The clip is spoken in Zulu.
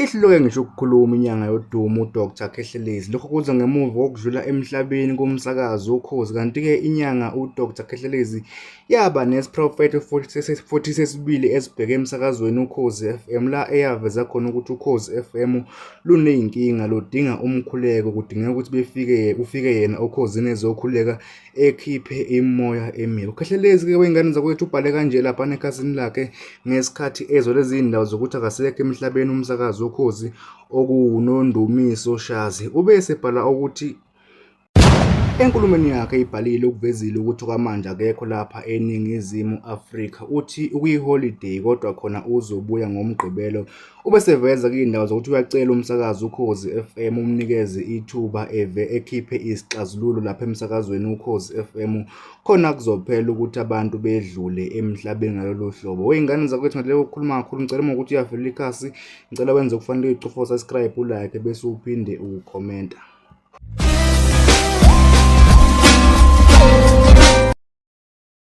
Ihluleke ngisho ukukhuluma inyanga yodumo uDr Khehlelezi. Lokhu kuza ngemuva kokudlula emhlabeni komsakazi woKhozi kanti-ke inyanga uDr Khehlelezi yaba nesiprofetho futhi sesibili esibheke emsakazweni Ukhozi FM la eyaveza khona ukuthi Ukhozi FM luney'nkinga ludinga umkhuleko kudingeka ukuthi befike kufike yena oKhozini ezokhuleka ekhiphe imimoya emibi. UKhehlelezi-ke wey'ngane zakwethu ubhale kanje laphana ekhasini lakhe ngesikhathi ezwa lezi zindawo zokuthi akasekho emhlabeni umsakazi woKhozi okuwuNondumiso Shazi. Ube esebhala ukuthi enkulumeni yakhe ayibhalile ukuvezile ukuthi okwamanje akekho lapha eNingizimu Afrika. Uthi ukwi-holiday kodwa khona uzobuya ngoMgqibelo. Ubeseveza kuyindawo zokuthi uyacela umsakazi Ukhozi FM umnikeze ithuba eve ekhiphe isixazululo lapha emsakazweni Ukhozi FM khona kuzophela ukuthi abantu bedlule emhlabeni ngalolu hlobo. Wey'ngane zakwethu ngalelo ukukhuluma kakhulu ngicela uma ukuthi uyavela ikhasi ngicela wenze okufanele uyicofa subscribe ulike bese uphinde ukhomenta.